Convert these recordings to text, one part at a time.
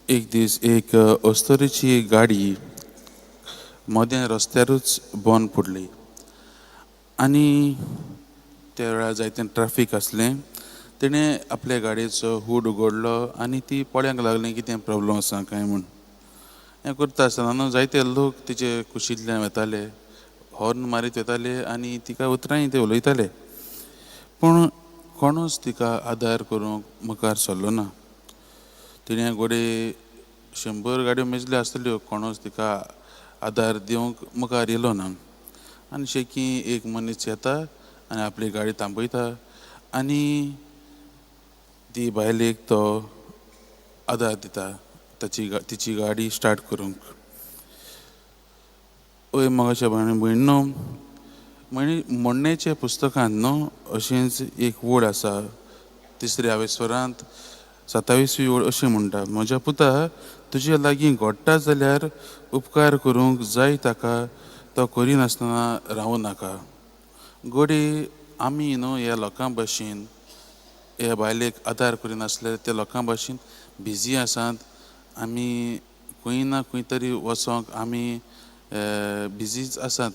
एक दीस एक अस्तोरेची गाडी मदें रस्त्यारूच बंद पडली आनी त्या वेळार जायतें ट्राफीक आसलें. तेणें आपल्या गाडयेचो हूड उगडलो आनी ती पळोवंक लागली कितें प्रोब्लम आसा काय म्हूण. हें करता आसतना न्हू जायते लोक तिचे कुशींतल्यान वताले, हॉर्न मारीत वताले आनी तिका उतरांय ते उलयताले, पूण कोणूच तिका आदार करूंक मुखार सरलो ना. तिणें घोडये 100 गाडयो मेजल्यो आसतल्यो, कोणूच तिका आदार दिवंक मुखार येयलो ना. आनी शेकी एक मनीस येता आनी आपली गाडी थांबयता आनी ती बायलेक तो आदार दिता ताची तिची गाडी स्टार्ट करूंक. ओय मोगाच्या भयण भयणीनो, म्हणणेच्या पुस्तकांत न्हू अशेंच एक वड आसा, तिसऱ्या आवेस्वरांत 27वी ओळ अशें म्हणटा, म्हज्या पुता तुजे लागीं घडटा जाल्यार उपकार करूंक जाय ताका तो करिनासतना रावूं नाका. घडये आमी न्हू ह्या लोकां भशेन ह्या बायलेक आदार करिनासले त्या लोकां भशेन बिजी आसात आमी, खंय ना खंय तरी वचोंक आमी बिजीच आसात,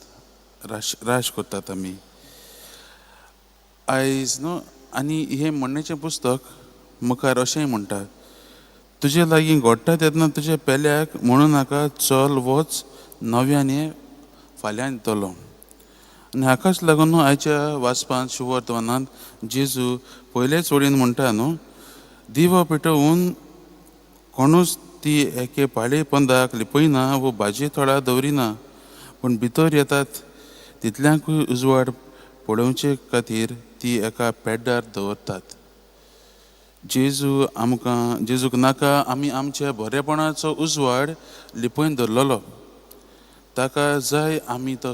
राश राश करतात आमी आयज न्हू. आनी हें म्हणणेचें पुस्तक मुखार अशेंय म्हणटा, तुजे लागीं घडटा तेन्ना तुज्या पेल्याक म्हणू नाका चल वच नव्यान ये फाल्यां दितलो. आनी हाकाच लागून न्हू आयच्या वाचपांत शुवर्तमानांत जेजू पयलेच वडीन म्हणटा न्हू, दिवो पेटोवन कोणूच ती एके पाळे पंदाक लिपयना वो भाजी थोडा दवरिना, पूण भितर येतात तितल्यांकूय उजवाड पळोवचे खातीर ती एका पेड्डार दवरतात. जेजू आमकां जेजूक नाका आमी आमच्या बरेपणाचो उजवाड लिपयन दवरलेलो, ताका जाय आमी तो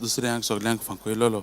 दुसऱ्यांक सगल्यांक फांकयलेलो.